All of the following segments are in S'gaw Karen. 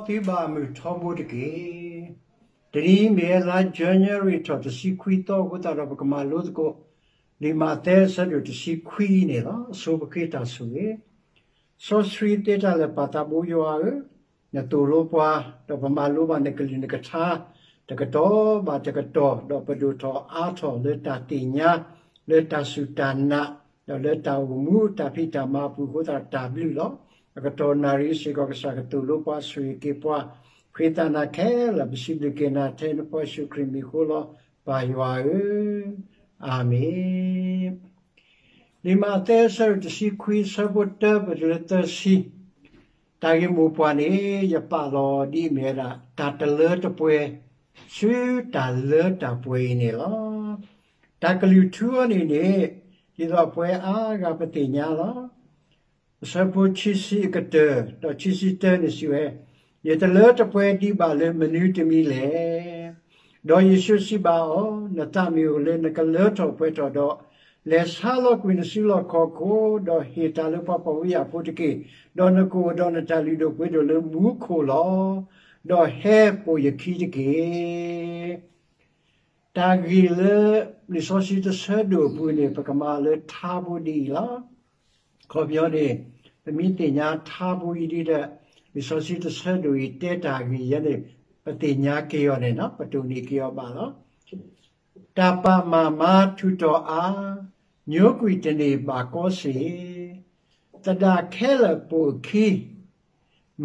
သုဘၣ်မုၢ်ထီဘိတက့ၢ်. တနံၤအံၤမ့ၢ်ဝဲလါ January ထီၣ်တဆံခွံသီအဃိသတးဒီး ပကမၤလိသကိး လံာ်မးသဲအဆၢဒိၣ်တဆံခွံအံၤန့ၣ်လီၤ. အဆိပဃ့တၢ်ဆိၣ်ဂ့ၤ. စီဆှံသ့တၢ်လၢာ်ပၢ်သးဘိယွၤဧၢ, နသိၣ်လိပှၤ, ဒီးပမၤလိဘၣ်နကလုၢ်နကထါ တကတီၢ်ဘၣ်တကတီၢ်, ဒီးပဒိၣ်ထီၣ်အါထီၣ်လၢတၢ်သ့ၣ်ညါ, လၢတၢ်စူၢ်တၢ်နာ်, ဒီးလၢတၢ်အိၣ်မူတၢ်ဖံးတၢ်မၤအပူၤအဃိသတးဒီးတၢ်ဘျုးလီၤ. အကတီၢ်နၣ်ရံၣ်စ့ၢ်ကီး ကစၢ်ကသိၣ်လိပှၤဆိၣ်ဂ့ၤက့ၤပှၤ, ဃ့သးနၤခဲလၢာ် ပစံးဘျုးက့ၤနၤထဲနဖိယ့ၣ်ၡူးခရံာ်မံၤအဃိလီၤ. ပၢ်ယွၤဧၢ, အၤမ့ၣ်. လံာ်မးသဲအဆၢဒိၣ်တဆံခွံအဆၢဖိတၢပတုၤလၢသၢဆံ, တၢ်ဂ့ၢ်မိၢ်ပှၢ်န့ၣ် ယပာ်လီၤဒ်အမ့ၢ်ဝဲဒၣ် တၢ်တလၢတပှဲၤ ဆူတၢ်လၢတၢ်ပှဲၤအံၤန့ၣ်လီၤ. တၢ်ကလုၢ်ထူအီၤန့ၣ်န့ၣ် ဒ်သိးပဝဲအါဂၤပသ့ၣ်ညါလီၤ. အဆၢဖိခံဆံအကတၢၢ် ဒီးခံဆံတၢန့ၣ်စံးဝဲ, ယတလၢတပှဲၤဒံးဘၣ်လၢမနုၤတမံၤလဲၣ်. ဒီးယ့ၣ်ၡူးစံးဘၣ်အီၤ, နသးမ့ၢ်အိၣ်လၢနကလၢထီၣ်ပှဲၤထီၣ်ဒီး, လဲၤဆါလီၤကွံာ်နစုလီၢ်ခီၣ်ခိၣ်, ဒီးဟ့ၣ်တၢ်လၢပှၤဖှီၣ်ဖိယာ်ဖိတက့ၢ်. ဒီးနကအိၣ်ဒီးနတၢ်လုၢ်ဒိၣ်ပှ့ၤဒိၣ်လၢမူခိၣ်လီၤ. ဒီးဟဲပိာ်ယခံတက့ၢ်. တၢ်ဂ့ၢ်လၢလံာ်စီဆှံတဆၢဒိၣ်အပူၤန့ၣ် ပကမၤလၢထါဘိဒ်အံၤလီၤ. အခီပညီန့ၣ် ပမ့ၢ်သ့ၣ်ညါထါဘိအံၤဒ်ဒီး လံာ်စီဆှံတဆၢဒိၣ်အံၤတဲတၢ်ဂ့ၢ်ယဲန့ၣ် ပသ့ၣ်ညါက့ၤအီၤန့ၣ် ပတိၢ်န့ၢ်က့ၤအီၤဘၣ်လီၤ. တၢ်ပာ်မၢ်မါထုးထီၣ်အါ, ညိကွံာ်တန့ၢ်ဘၣ်ကီစ့ၢ်, သဒၣ်ခဲလၢာ်ပိာ်အခံ,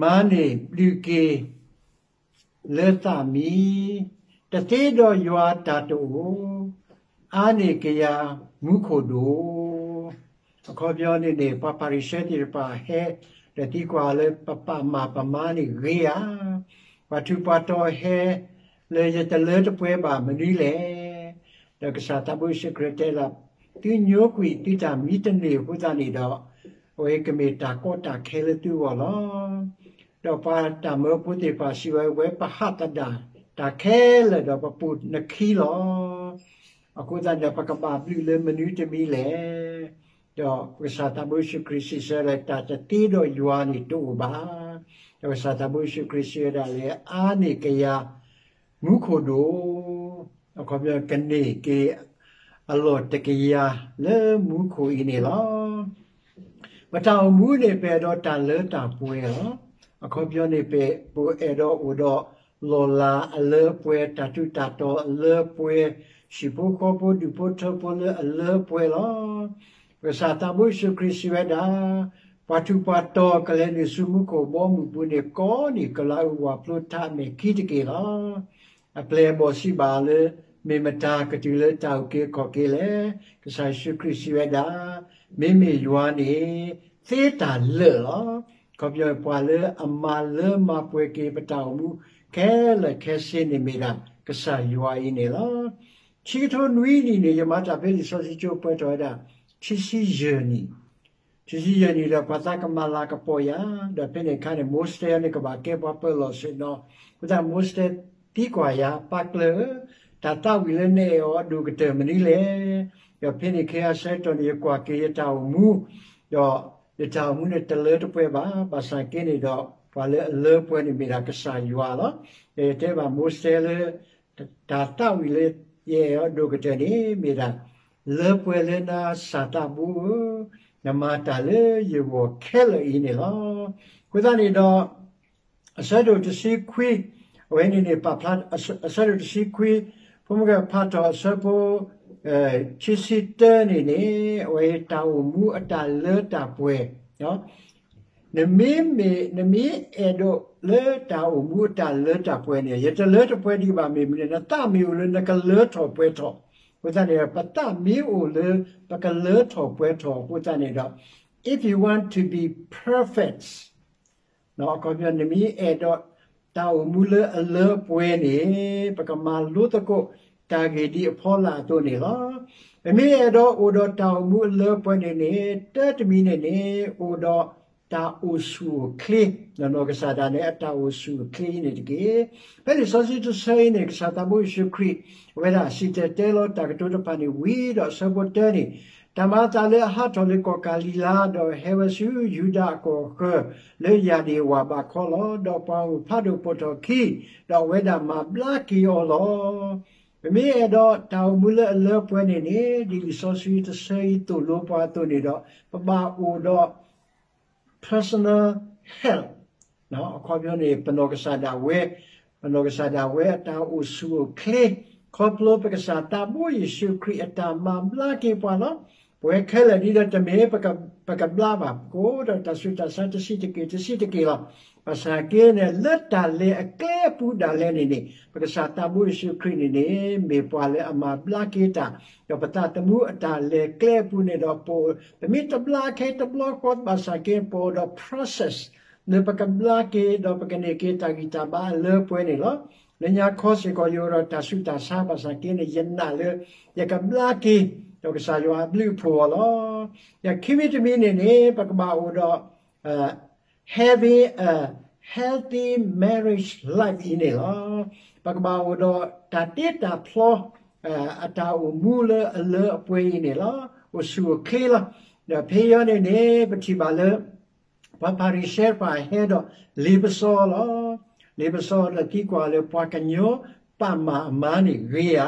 မၤန့ၢ်ဘျုးက့ၤ လၢသးမံ, တသ့ဒီးယွၤတၢ်တအိၣ်, အါန့ၢ်ကယၤမူခိၣ်ဒိၣ်. အခီပညီန့ၣ်န့ၣ် ပှၤဖၤရံၤၡဲသ့ၣ်တဖၣ်ဟဲ ဒီးသံကွၢ်လၢပပာ်မၢ်ပမါန့ၣ်ဂ့ၤဧါ. ပှၤထူးပှၤတီၤဟဲ လၢယတလၢတပှဲၤဘၣ်မနုၤလဲၣ်. ဒီးကစၢ်သးဘိယ့ၣ်ၡူးခရံာ်တဲလၢ သုညိကွံာ်သုတၢ်မံတန့ၢ်အဃိသတးန့ၣ်ဒီး အဝဲကမ့ၢ်တၢ်ကီတၢ်ခဲလၢသုဂီၢ်လီၤ. ဒီးပှၤတၢ်မၢဖိသ့ၣ်တဖၣ်စံးဝဲ ဝဲပဟးသဒၣ်တၢ်ခဲလၢာ်ဒီးပပိာ်နခံလီၤ. အဃိသတးန့ၣ်ဒီး ပကဘၣ်ဘျုးလၢမနုၤတမံၤလဲၣ်. ဒီးပကစၢ်သးဘိယ့ၣ်ၡူးခရံာ်စံးဆၢလၢ တၢ်တသ့ဒီးယွၤန့ၣ်တအိၣ်ဘၣ်. ဒီးကစၢ်သးဘိယ့ၣ်ၡူးခရံာ်စံးဝဲဒၣ်လၢ အါန့ၢ်ကယၤမူခိၣ်ဒိၣ်, အခီပညီကန့ၢ်က့ၤအလီၢ်တကယၤလၢမူခိၣ်အံၤန့ၣ်လီၤ. ပတၢ်အိၣ်မူန့ၣ် ပအဲၣ်ဒိးတၢ်လၢတၢ်ပှဲၤလီၤ. အခီပညီန့ၣ် ပအဲၣ်ဒိးအိၣ်ဒီးလီၢ်လၤအလၢအပှဲၤ, တၢ်ထူးတၢ်တီၤအလၢအပှဲၤ, ဟံၣ်ဖိဃီဖိဒူၣ်ဖိထၢဖိလၢအလၢအပှဲၤလီၤ. ပကစၢ်သးဘိယ့ၣ်ၡူးခရံာ်စံးဝဲဒၣ်, ပှၤထူးပှၤတီၤကလဲၤနုာ်ဆူမူခိၣ်ဘီမုၢ်ပူၤန့ၣ် ကိးနံၤကလၤအုၣ်ဝးဖျိထးအမဲာ်ခံတက့ၢ်လီၤ. အပျဲၢ်အဘီၣ်စံးဘၣ်လၢ မ့ၢ်မတၤကတုၤလၢတၢ်အုၣ်က့ၤခီၣ်က့ၤလဲၣ်. ကစၢ်ယ့ၣ်ၡူးခရံာ်စံးဝဲဒၣ်, မ့မ့ၢ်ယွၤန့ၣ် သ့တၢ်လၢာ်လီၤ. အခီပညီ ပှၤလၢအမၤလၢမၤပှဲၤက့ၤပတၢ်အိၣ်မူခဲလၢာ်ခဲဆ့န့ၣ်မ့ၢ်ဒၣ်ကစၢ်ယွၤအံၤန့ၣ်လီၤ. ခံကထိနွံနံၣ်န့ၣ် ယမၤတၢ်ဖဲလံာ်စီဆှံကၠိပှဲၤထီၣ်ဝဲဒၣ် ခံဆံယဲၢ်နံၣ် ခံဆံယဲၢ်နံၣ်ဒီး ပှၤသးကမၤလၤကပီၤယၤ, ဒီးဖဲန့ၣ်အခါန့ၣ် မိစတဲန့ၣ် ကဘၣ်ကဲပှၤပၢၤလီၢ်ဆ့ၣ်နီၤ, အဃိသတး မိစတဲသံကွၢ်ယၤ, ပၢ်ကျၢၢ်ဧၢ, တၢ်သးဝံၣ်လၢနအဲၣ်အီၤအဒိၣ်ကတၢၢ်မနုၤလဲၣ်. ဒီးဖဲန့ၣ်အခါအဆၢကတီၢ်န့ၣ် ယကွၢ်က့ၤယတၢ်အိၣ်မူ, ဒီးယတၢ်အိၣ်မူန့ၣ်တလၢတပှဲၤဘၣ်, ဘၣ်ဆၣ်က့န့ၣ်ဒီး ပှၤလၢအလၢပှဲၤန့ၣ်မ့ၢ်ဒၣ်ကစၢ်ယွၤလီၤ. ဒီးယတဲဘၣ်မိစတဲလၢ တၢ်သးဝံၣ်လၢယအဲၣ်အီၤအဒိၣ်ကတၢၢ်န့ၣ် မ့ၢ်ဒၣ် လၢပှဲၤလၢနၤစၢ်သးဘိဧၢ, နမၤတၢ်လၢယဂီၢ်ခဲလၢာ်အံၤန့ၣ်လီၤ. အဃိသတးန့ၣ်ဒီး အဆၢဒိၣ်တဆံခွံ, အဝဲန့ၣ်န့ၣ် ပာ်ဖျါ အဆၢဒိၣ်တဆံခွံ, ဖိမုၣ်ကဖးထီၣ်အဆၢဖိ ခံဆံတၢန့ၣ်န့ၣ် အဝဲတၢ်အိၣ်မူအတၢ်လၢတၢ်ပှဲၤ နမ့မ့ၢ် နမ့ၢ်အဲၣ်ဒိးလၢတၢ်အိၣ်မူအတၢ်လၢတၢ်ပှဲၤန့ၣ် ယတလၢတပှဲၤဒံးဘၣ်မ့ၢ်မနုၤလဲၣ်, နသးမ့ၢ်အိၣ်လၢနကလၢထီၣ်ပှဲၤထီၣ်, အဃိသတးန့ၣ် ပသးမ့ၢ်အိၣ်လၢပကလၢထီၣ်ပှဲၤထီၣ်အဃိသတးန့ၣ်ဒီး if you want to be perfect အခီပညီ နမ့ၢ်အဲၣ်ဒိးတၢ်အိၣ်မူလၢအလၢအပှဲၤန့ၣ် ပကမၤလိသကိးတၢ်ဂ့ၢ်ဒ်အဖီလာ်အသိးန့ၣ်လီၤ. ပမ့ၢ်အဲၣ်ဒိးအိၣ်ဒီးတၢ်အိၣ်မူအလၢအပှဲၤန့ၣ်န့ၣ် တၢ်တမံၤန့ၣ်န့ၣ် အိၣ်ဒီးတၢ်အိၣ်ဆူၣ်အိၣ်ချ့, နီၢ်နီၢ်ကစၢ်ဒၣ်နဲအတၢ်အိၣ်ဆူၣ်အိၣ်ချ့အံၤန့ၣ်တက့ၢ်. ဖဲလံာ်စီဆှံတဆၢအံၤန့ၣ် ကစၢ်သးဘိယ့ၣ်ၡူးခရံာ် အဝဲဒၣ်စံၣ်တဲၤတဲလီၤတၢ်ကတိၤတဖၣ်န့ၣ်ဝံၤဒီးအဆၢဖိတၢန့ၣ် တၢ်မၤအသးလၢအဟးထီၣ်လၢကီၢ်ကၤလံၤလါ, ဒီးဟဲဝဲဆူယူဒၤအကီၢ်ဃၢၤလၢယၤဒ့ၣ်ဝၢ်ဘးခီလီၤ. ဒီးပှၤအိၣ်ဖးဒိၣ်ပိာ်ထီၣ်ခံ, ဒီးအဝဲဒၣ်မၤဘျါက့ၤအီၤလီၤ. ပမ့ၢ်အဲၣ်ဒိးတၢ်အိၣ်မူလၢအလၢပှဲၤန့ၣ်န့ၣ်, ဒ်လံာ်စီဆှံတဆၢအံၤသိၣ်လိပှၤအသိးန့ၣ်ဒီး, ပဘၣ်အိၣ်ဒီး personal help အခီပညီန့ၣ် ပနီၢ်ကစၢ်ဒၣ်ဝဲ, ပနီၢ်ကစၢ်ဒၣ်ဝဲအတၢ်အိၣ်ဆူၣ်အိၣ်ချ့, ခီဖျိပကစၢ်သးဘိယ့ၣ်ၡူးခရံာ်အတၢ်မၤဘျါက့ၤပှၤလီၤ. ပဝဲခဲလၢာ်ဒ်ဒီးတမ့ၢ်ပကဘျါဘၣ်, ပကအိၣ်ဒီးတၢ်ဆူးတၢ်ဆါတဆံးတက့ၢ်တဆံးတက့ၢ်လီၤ. ဘၣ်ဆၣ်က့န့ၣ် လၢတၢ်လဲၤအကျဲအပူၤဒၣ်လဲာ်န့ၣ်န့ၣ်, ပကစၢ်သးဘိယ့ၣ်ၡူးခရံာ်န့ၣ်န့ၣ် မ့ၢ်ပှၤလၢအမၤဘျါက့ၤတၢ်, ဒီးပသးသမူအတၢ်လဲၤကျဲအပူၤန့ၣ်ဒီး ပမ့ၢ်တဘျါခဲတဘျီဃီဘၣ်ဆၣ်က့ ပအိၣ်ဒီး process လၢပကဘျါက့ၤ ဒီးပကန့ၢ်က့ၤတၢ်ဂံၢ်တၢ်ဘါအလၢပှဲၤန့ၣ်လီၤ. လၢညါခီစ့ၢ်ကီး ယအိၣ်ဒီးတၢ်ဆူးတၢ်ဆါဘၣ်ဆၣ်က့န့ၣ် ယနာ်လၢ ယကဘျါက့ၤ ဒီးကစၢ်ယွၤအဘျုးအဖှိၣ်အီၤလီၤ. ဒီးခံမံၤတမံၤန့ၣ်န့ၣ် ပကဘၣ်အိၣ်ဒီး having a healthy marriage life အံၤန့ၣ်လီၤ. ပကဘၣ်အိၣ်ဒီးတၢ်တ့တၢ်ဖျီ အတၢ်အိၣ်မူလၢအလၢအပှဲၤအံၤန့ၣ်လီၤ. အိၣ်ဆူၣ်အိၣ်ချ့လီၤ. ဒီးဖဲအံၤန့ၣ်န့ၣ် ပထံၣ်ဘၣ်လၢ ပှၤဖၤရံၤၡဲတဖၣ်ဟဲဒီးလ့ပစီလီၤ. လ့ပစီဒီးသံကွၢ်လၢပှၤကညီပာ်မၤအမါန့ၣ်ဂ့ၤဧါ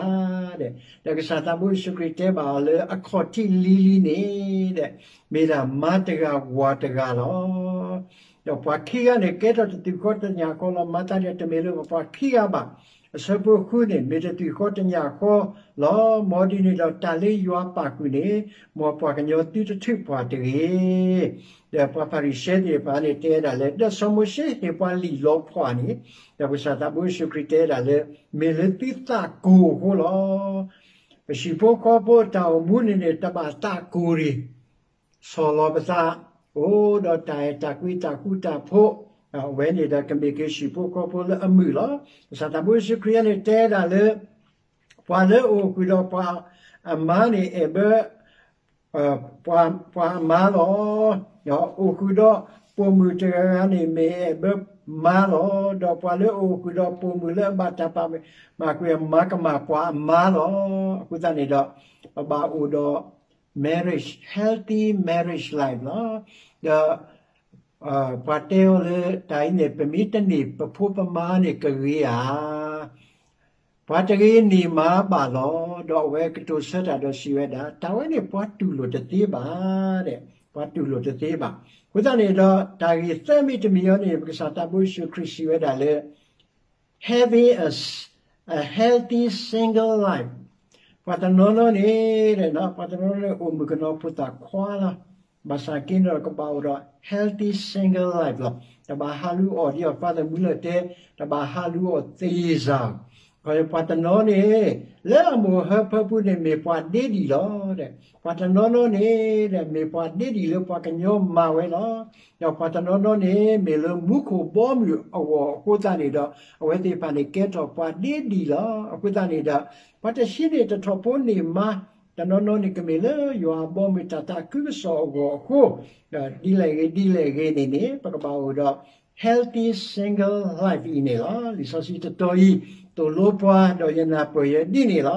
ဒီးကစၢ်သးဘိယ့ၣ်ၡူးခရံာ်တဲဘၣ်အီၤလၢ အခီၣ်ထံးလံၤလံၤန့ၣ် ဒီး မ့ၢ်ဒၣ်မါတဂၤဝၤတဂၤလီၤ. ဒီးပှၤခံဂၤန့ၣ် ကဲထီၣ်တသူၣ်ဃီတညၣ်ဃီလီၤ. မၤသးဒ်တမ့ၢ်လၢပှၤခံဂၤဘၣ်. အဆၢဖိဃုန့ၣ် မ့ၢ်တသူၣ်ဃီတညၣ်ဃီလီၤ. မ်ဒ်န့ၣ်ဒီးတၢ်လၢယွၤပာ်ဃုာ်န့ၣ် မ်ပှၤကညီသုတထုးပှၤတဂ့ၤ. ဒီးပှၤဖၤရံၤၡဲသ့ၣ်တဖၣ်န့ၣ် တဲဒၣ်လၢ ဒီးစီၤမိၤၡ့ဟ့ၣ်ပှၤလံာ်လီၤဖှၣ်န့ၣ်, ဒီးကစၢ်သးဘိယ့ၣ်ၡူးခရံာ်တဲဒၣ်လၢ မ့ၢ်လၢသုသးကိၢ်အဃိလီၤ. ပဟံၣ်ဖိဃီဖိအတၢ်အိၣ်မူန့ၣ်န့ၣ် တဘၣ်သးကိၢ်တဂ့ၤ. ဆီၣ်လီၤပသး, အိၣ်ဒီးတၢ်အဲၣ်တၢ်ကွံ တၢ်ဃူတၢ်ဖိး, အဝဲန့ၣ်ဒီးကမ့ၢ်က့ၤဟံၣ်ဖိဃီဖိလၢအမုာ်လီၤ. ကစၢ်သးဘိယ့ၣ်ၡူးခရံာ်န့ၣ်တဲဒၣ်လၢ ပှၤလၢအအိၣ်ဃုာ်ဒီးပှၤအမါန့ၣ် အဲၣ်ဘၢ ပှၤအမါလီၤ. အိၣ်ဃုာ်ဒီးပိာ်မုၣ်တဂၤဂၤန့ၣ် မ့ၢ်အဲၣ်ဘၢမါလီၤ. ဒီးပှၤလၢအအိၣ်ဃုာ်ဒီးပိာ်မုၣ်လၢအဘၣ်တၢ်ပာ်မၤကွံာ်အမါ ကမၤပှၤအမါလီၤ. အဃိသတးန့ၣ်ဒီး ပဘၣ်အိၣ်ဒီး marriage, healthy marriage life လီၤ. ဒီး ပှၤတဲအီၤလၢတၢ်အံၤန့ၣ် ပမ့ၢ်တန့ၢ်ပဖိပမါန့ၣ်ကဂ့ၤဧါ. ပှၤတဂ့ၤန့ၢ်မါဘၣ်လီၤ. ဒီးအဝဲကတိၤဆၢတၢ်ဒီးစံးဝဲဒၣ်, တၢ်ဝဲန့ၣ်ပှၤတူၢ်လိာ်တသ့ဘၣ်, ပှၤတူၢ်လိာ်တသ့ဘၣ်. အဃိသတးန့ၣ်ဒီး တၢ်ဂ့ၢ်သၢမံၤတမံၤအံၤန့ၣ် ပကစၢ်သးဘိယ့ၣ်ၡူးခရံာ်စံးဝဲဒၣ်လၢ having a, a healthy single life ပှၤတနီၤနီၤန့ၣ်, ပှၤတနီၤနီၤန့ၣ်အိၣ်မုၣ်ကနီၤဖိသၣ်ခွါလီၤ. ဘၣ်ဆၣ်က့န့ၣ်ဒီးကဘၣ်အိၣ်ဒီး healthy single life လီၤ. တဘၣ်ဟးလူၤအီၣ်ဒ်အီၤ ပှၤသးမုၢ်လၢတဲ, တဘၣ်ဟးလူၤအီၣ်သ့စၢ်. ပှၤတနီၤန့ၣ် လၢအမိၢ်ဟၢဖၢပူၤန့ၣ် မ့ၢ်ပှၤဒ့ဒံၣ်လီၤ. ပှၤတနီၤနီၤန့ၣ် မ့ၢ်ပှၤဒ့ဒံၣ်လၢပှၤကညီမၤဝဲလီၤ. ဒီးပှၤတနီၤနီၤန့ၣ် မ့ၢ်လၢမူခိၣ်ဘီမုၢ်အဂီၢ်အဃိသတးန့ၣ်ဒီး အဝဲသ့ၣ်တဖၣ်န့ၣ်ကဲထီၣ်ပှၤဒ့ဒံၣ်လီၤ. အဃိသတးန့ၣ်ဒီး ပှၤတဆံန့ၣ်တထီၣ်ဖိန့ၢ်မါ, တနီၤနီၤန့ၣ်ကမ့ၢ်လၢယွၤအဘီအမုၢ်တၢ်သးခုကစီၣ်အဂီၢ်အဃိ, ဒီးဒ်လဲၣ်ဂ့ၤဒ်လဲၣ်ဂ့ၤန့ၣ်န့ၣ် ပကဘၣ်အိၣ်ဒီး healthy single life အံၤန့ၣ်လီၤ. လံာ်စီဆှံတတီၤအံၤ သိၣ်လိပှၤ ဒီးယနၢ်ပၢၢ်ယဲဒ်န့ၣ်လီၤ.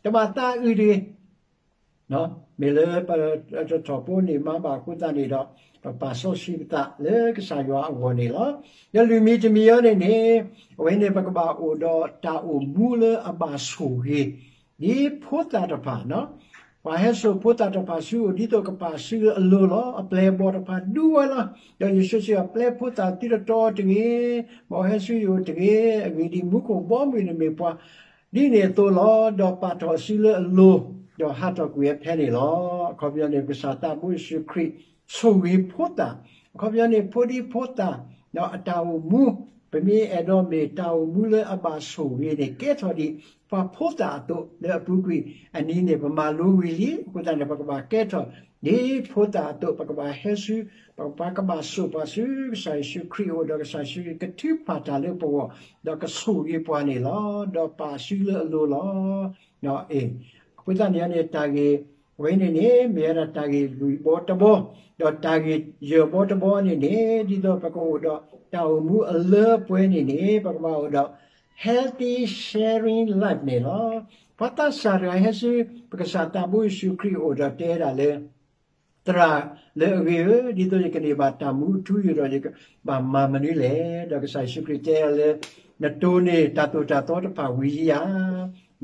တဘၣ်သးအုးတဂ့ၤ မ့ၢ်လၢပတထီၣ်ဖိန့ၢ်မါဘၣ်အဃိသတးန့ၣ်ဒီး ပပာ်စီဆှံပသးလၢကစၢ်ယွၤအဂီၢ်န့ၣ်လီၤ. ဒီးလွံၢ်မံၤတမံၤအံၤန့ၣ်န့ၣ် အဝဲန့ၣ်ပကဘၣ်အိၣ်ဒီးတၢ်အိၣ်မူလၢအဘၣ်ဆိၣ်ဂ့ၤ, ဒ်ဖိသၣ်တဖၣ်, ပှၤဟဲစိာ်ဖိသၣ်တဖၣ်ဆူအအိၣ် ဒ်သိးကပာ်ဆူလၢအလိၤလီၤ. အပျဲၢ်အဘီၣ်တဖၣ်ဒူဝဲလီၤ. ဒီးယ့ၣ်ၡူးစံးအီၤ ပျဲဖိသၣ်သုတတီတဂ့ၤ, မ်အဟဲဆူယအိၣ်တဂ့ၤ, အဂ့ၢ်ဒ်အံၤ မူခိၣ်ဘီမုၢ်န့ၣ်မ့ၢ်ပှၤ ဒ်န့ၣ်အသိးလီၤ. ဒီးပာ်ထီၣ်အစုလၢအလိၤ, ဒီးဟးထီၣ်ကွံာ်ဝဲဖဲန့ၣ်လီၤ. အခီပညီန့ၣ် ကစၢ်သးဘိယ့ၣ်ၡူးခရံာ် ဆိၣ်ဂ့ၤဖိသၣ်, အခီပညီန့ၣ် ဖိဒံဖိသၣ် ဒီးအတၢ်အိၣ်မူ, ပမ့ၢ်အဲၣ်ဒိးမ့ၢ်တၢ်အိၣ်မူလၢအဘၣ်ဆိၣ်ဂ့ၤန့ၣ် ကဲထီၣ်ဒ်ပှၤဖိသၣ်အသိး လၢအပူၤကွံာ်အနံၤန့ၣ် ပမၤလိဝံၤလံ. အဃိသတးန့ၣ် ပကဘၣ်ကဲထီၣ်ဒ်ဖိသၣ်အသိး, ပကဘၣ်ဟဲဆူ, ပကဘၣ်ကဘၣ်စိာ်ပှၤဆူကစၢ်ယ့ၣ်ၡူးခရံာ်အအိၣ်, ဒီးကစၢ်ယ့ၣ်ၡူးခရံာ်ကထုကဖၣ်တၢ်လၢပဂီၢ်, ဒီးကဆိၣ်ဂ့ၤပှၤန့ၣ်လီၤ. ဒီးပာ်စုလၢအလိၤလီၤ. အဃိသတးန့ၣ်န့ၣ် တၢ်ဂ့ၢ်ဝဲန့ၣ်န့ၣ် မ့ၢ်ဝဲဒၣ်တၢ်ဂ့ၢ်လွံၢ်ဘီတဘီ, ဒီးတၢ်ဂ့ၢ်ယဲၢ်ဘီတဘီန့ၣ်န့ၣ် ဒ်သိးပကအိၣ်ဒီးတၢ်အိၣ်မူအလၢအပှဲၤန့ၣ်န့ၣ် ပကဘၣ်အိၣ်ဒီး healthy sharing life န့ၣ်လီၤ. ပှၤသးစၢ်တဂၤဟဲဆူ ပကစၢ်သးဘိယ့ၣ်ၡူးခရံာ်အအိၣ်ဒီးတဲဒၣ်လၢ သရၣ်လၢအဂ့ၤဧၢ, ဒ်သိးယကန့ၢ်ဘၣ်တၢ်မူအထူအယိာ်ဒီး ယကဘၣ်မၤမနုၤလဲၣ်. ဒီးကစၢ်ယ့ၣ်ၡူးခရံာ်တဲလၢ နတိၢ်န့ၢ်တၢ်သိၣ်တၢ်သီတဖၣ်ဝံၤယံဧါ.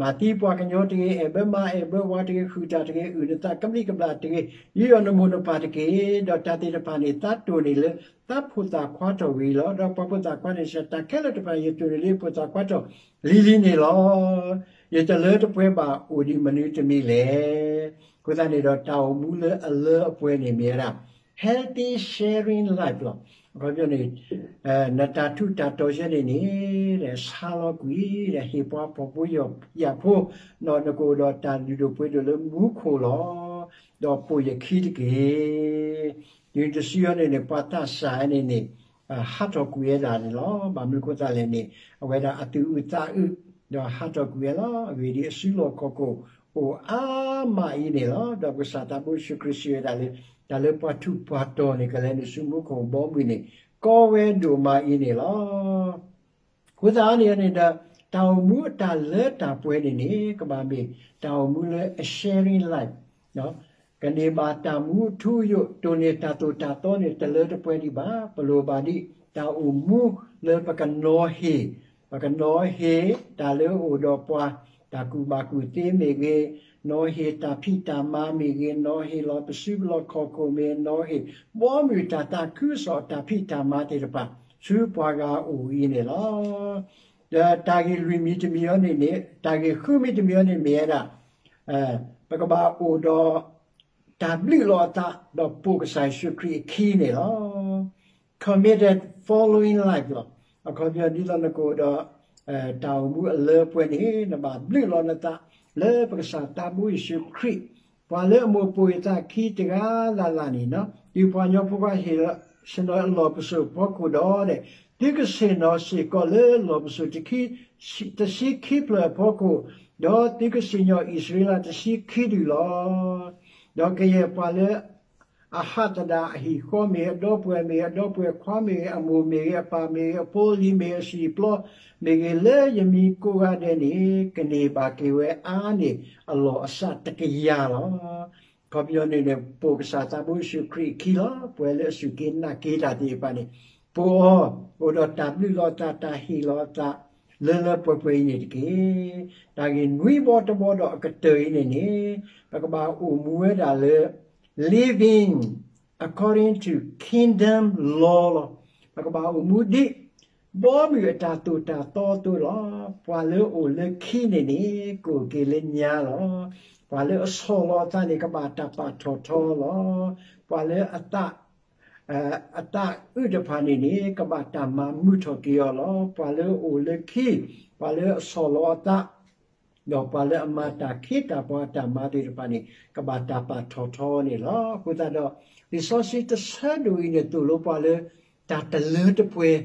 မၤသံပှၤကညီတဂ့ၤ, အဲၣ်ဘၢမါအဲၣ်ဘၢဝၤတဂ့ၤ, ဟုၣ်တၢ်တဂ့ၤ, အုၣ်နသးကဘျံးကဘျၣ်တဂ့ၤ, ယူးယီၣ်နမိၢ်နပၢ်တက့ၢ်. ဒီးတၢ်သ့ၣ်တဖၣ်န့ၣ် သးတိၢ်န့ၢ်လၢသးဖိသၣ်ခွါထီၣ်ဝံၤလီၤ. ဒီးပှၤဖိသၣ်ခွါန့ၣ်စံး တၢ်ခဲလၢာ်တဖၣ် ယတိၢ်န့ၢ်လၢယဖိသၣ်ခွါထီၣ်လံၤလံၤန့ၣ်လီၤ. ယတလၢတပှဲၤဘၣ် အိၣ်ဒံးမနုၤတမံၤလဲၣ်. အဃိသတးန့ၣ်ဒီး တၢ်အိၣ်မူလၢအလၢအပှဲၤန့ၣ်မ့ၢ်ဝဲဒၣ် healthy sharing life လီၤ. အခီပညီန့ၣ် နတၢ်ထူးတၢ်တီၤယဲန့ၣ်န့ၣ် ဆါလီၤကွံာ်ဒီး ဟ့ၣ်ပှၤဖှီၣ်ဖိယာ်ဖိ, ဒီးနကအိၣ်ဒီးတၢ်လုၢ်ဒိၣ်ပှ့ၤဒိၣ်လၢမူခိၣ်လီၤ. ဒီးပိာ်ယခံတက့ၢ်. တုၤတစုအံၤန့ၣ်န့ၣ် ပှၤသးစၢ်န့ၣ်န့ၣ် ဟးထီၣ်ကွံာ်ဝဲဒၣ်န့ၣ်လီၤ. ဘၣ်မနုၤအဃိသတးလဲၣ်န့ၣ် အဝဲဒၣ်အသူၣ်အုးသးအုး ဒီးဟးထီၣ်ကွံာ်ဝဲလီၤ. အဂ့ၢ်ဒ်အံၤ အစုလီၢ်ခီၣ်ခိၣ်အိၣ်အါမးအံၤန့ၣ်လီၤ. ဒီးပကစၢ်သးဘိယ့ၣ်ၡူးခရံာ်စံးဝဲဒၣ်လၢ တၢ်လၢပှၤထူးပှၤတီၤန့ၣ် ကလဲၤနုာ်ဆူမူခိၣ်ဘီမုၢ်န့ၣ် ကီဝဲဒိၣ်မးအံၤန့ၣ်လီၤ. အဃိသတးန့ၣ်န့ၣ်ဒီး တၢ်အိၣ်မူအတၢ်လၢတၢ်ပှဲၤန့ၣ်န့ၣ် ကဘၣ်မ့ၢ်တၢ်အိၣ်မူလၢအ sharing life ကန့ၢ်ဘၣ်တၢ်မူအထူအယိာ် တိၢ်န့ၢ်တၢ်သိၣ်တၢ်သီန့ၣ် တလၢတပှဲၤဒံးဘၣ်. ပလိၣ်ဘၣ်ဒံးတၢ်အိၣ်မူလၢပကနီၤဟ့ၣ်, ပကနီၤဟ့ၣ်တၢ်လၢအအိၣ်ဒီးပှၤ, တၢ်ကူၣ်ဘၣ်ကူၣ်သ့မ့ၢ်ဂ့ၤ, နီၤဟ့ၣ်တၢ်ဖံးတၢ်မၤမ့ၢ်ဂ့ၤ, နီၤဟ့ၣ်လီၤပစုလီၢ်ခီၣ်ခိၣ်မ့ၢ်, နီၤဟ့ၣ်ဘီမုၢ်တၢ်သးခုကစီၣ်အတၢ်ဖံးတၢ်မၤသ့ၣ်တဖၣ် ဆူပှၤဂၤအအိၣ်အံၤန့ၣ်လီၤ. ဒီးတၢ်ဂ့ၢ်လွံၢ်မံၤတမံၤအံၤန့ၣ်န့ၣ်, တၢ်ဂ့ၢ်ဃုမံၤတမံၤအံၤန့ၣ်မ့ၢ်ဝဲဒၣ် ပကဘၣ်အိၣ်ဒီး တၢ်ဘျုးလီၤအသး ဒီးပိာ်ကစၢ်ယ့ၣ်ၡူးခရံာ်အခံန့ၣ်လီၤ. Committed following life လီၤ. အခီပညီဒ်သိးနကအိၣ်ဒီး တၢ်အိၣ်မူအလၢအပှဲၤန့ၣ် နဘၣ်ဘျုးလီၤနသး လၢပကစၢ်သးဘိယ့ၣ်ၡူးခရံာ်, ပှၤလၢအမိၢ်ပိာ်ယသးခံတဂၤလၢ်လၢ်န့ၣ်, တုၤပှၤကညီဖိခွါဟ့ၣ်ဆ့ၣ်နီၤအလီၢ်ပစိာ်ဖီခိၣ်ဒီး, သုကဆ့ၣ်နီၤစ့ၢ်ကီးလၢလီၢ်ပစိာ် တဆံခံဖျၢၣ်အဖီခိၣ်, ဒီးသုကစံၣ်ညီၣ်အံၣ်စရ့လးတဆံခံဒူၣ်လီၤ. ဒီးကယဲၢ်ပှၤလၢ အဟးသဒၣ်အဟံၣ်ဃီမ့ၢ်ဂ့ၤ, အဒီပုၢ်ဝဲၢ်မ့ၢ်ဂ့ၤ, အဒီပုၢ်ဝဲၢ်ခွါမ့ၢ်ဂ့ၤ, အမိၢ်မ့ၢ်ဂ့ၤ, အပၢ်မ့ၢ်ဂ့ၤ, အဖိအလံၤမ့ၢ်ဂ့ၤ, အစံာ်ပျီမ့ၢ်ဂ့ၤ, လၢယမံၤကိးဂၤဒဲးန့ၣ် ကန့ၢ်ဘၣ်က့ၤဝဲအါန့ၢ်အလီၢ်အစးတကယၤလီၤ. အခီပညီန့ၣ်န့ၣ် ပိာ်ကစၢ်သးဘိယ့ၣ်ၡူးခရံာ်အခံလီၤ. ပှၤလၢအစူၢ်က့ၤနာ်က့ၤတၢ်သ့ၣ်တဖၣ်န့ၣ် ပိာ်အီၤ, အိၣ်ဒီးတၢ်ဘျုးလီၤအသး တၢ်ဟ့ၣ်လီၤအသး လၢလၢပှဲၤပှဲၤအံၤန့ၣ်တက့ၢ်. တၢ်ဂ့ၢ်နွံဘီတဘီဒီးအကတၢၢ်အံၤန့ၣ်န့ၣ် ပကဘၣ်အိၣ်မူဝဲဒၣ်လၢ living according to kingdom law လီၤ. ပကဘၣ်အိၣ်မူဒ် ဘီမုၢ်အတၢ်သိၣ်တၢ်သီအသိးလီၤ. ပှၤလၢအအိၣ်လၢခံန့ၣ်န့ၣ် ကအိၣ်က့ၤလၢညါလီၤ. ပှၤလၢအဆီၣ်လီၤအသးန့ၣ် ကဘၣ်တၢ်ပာ်ထီၣ်ထီလီၤ. ပှၤလၢအသး အသးအုးတဖၣ်န့ၣ်န့ၣ် ကဘၣ်တၢ်မၤမုာ်ထီၣ်က့ၤအီၤလီၤ. ပှၤလၢအအိၣ်လၢခံ, ပှၤလၢအဆီၣ်လီၤအသး, ဒီးပှၤလၢအမၤတၢ်ခ့တၢ်ပှၤအတၢ်မၤသ့ၣ်တဖၣ်န့ၣ် ကဘၣ်တၢ်ပာ်ထီၣ်ထီန့ၣ်လီၤ. အဃိသတးဒီး လံာ်စီဆှံတဆၢဒိၣ်အံၤန့ၣ် သိၣ်လိပှၤလၢ တၢ်တလၢတပှဲၤ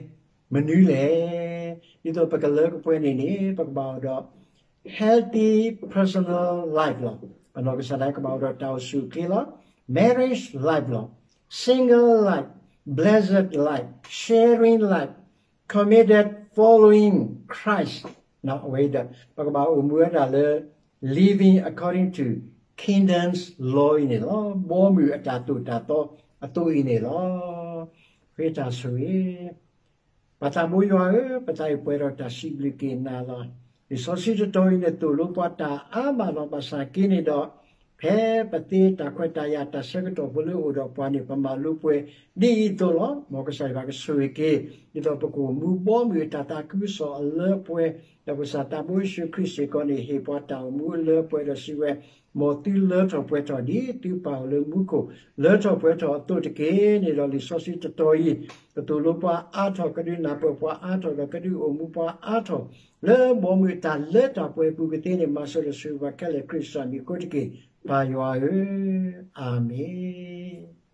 မနုၤလဲၣ်. ဒ်သိးပကလၢကပှဲၤန့ၣ်န့ၣ် ပကဘၣ်အိၣ်ဒီး healthy personal life လီၤ. ပနီၢ်ကစၢ်ဒၣ်ကဘၣ်အိၣ်ဒီးတၢ်အိၣ်ဆူၣ်အိၣ်ချ့လီၤ. Marriage life လီၤ. Single life, blessed life, sharing life, committed following Christ အဝဲဒီး ပကဘၣ်အိၣ်မူဝဲဒၣ်လၢ living according to kingdom's law အံၤန့ၣ်လီၤ. ဘီမုၢ်အတၢ်သိၣ်တၢ်သီအသိးအံၤန့ၣ်လီၤ. ဃ့တၢ်ဆိၣ်ဂ့ၤ ပသးဘိယွၤဧၢ, ပသးအံၤပှဲၤဒီးတၢ်စံးဘျုးက့ၤနၤလီၤ. လံာ်စီဆှံတတီၤအံၤန့ၣ် သိၣ်လိပှၤတၢ်အါမးလီၤ. ဘၣ်ဆၣ်က့န့ၣ်ဒီး ဖဲပသ့တၢ်ခွဲးတၢ်ယာ်တၢ်ဆၢကတီၢ်ဖိလၢအိၣ်ဒီးပှၤန့ၣ် ပမၤလိပှဲၤဒ်အံၤအသိးလီၤ. မ်ကစၢ်ယွၤကဆိၣ်ဂ့ၤက့ၤ ဒ်သိးပကအိၣ်မူဘီမုၢ်အတၢ်သးခုကစီၣ်အလၢအပှဲၤ, ဒီးပကစၢ်သးဘိယ့ၣ်ၡူးခရံာ်စ့ၢ်ကီးန့ၣ် ဟ့ၣ်ပှၤတၢ်အိၣ်မူအလၢအပှဲၤဒီးစံးဝဲ, မ်သုလၢထီၣ်ပှဲၤထီၣ်ဒ်သုပၢ်အိၣ်လၢမူခိၣ် လၢထီၣ်ပှဲၤထီၣ်အသိးတက့ၢ်န့ၣ်ဒီး လံာ်စီဆှံတတီၤအံၤ ကသိၣ်လိပှၤအါထီၣ်, ကဒုးနၢ်ပၢၢ်ပှၤအါထီၣ်, ဒီးကဒုးအိၣ်မူပှၤအါထီၣ် လၢဘီမုၢ်အတၢ်လၢတၢ်ပှဲၤအပူၤကသ့န့ၣ် မၤစၢၤဒီးဆိၣ်ဂ့ၤပှၤခဲလၢာ် ခရံာ်စၢ်မံၤအဃိတက့ၢ်, ပၢ်ယွၤဧၢ, အၤမ့ၣ်.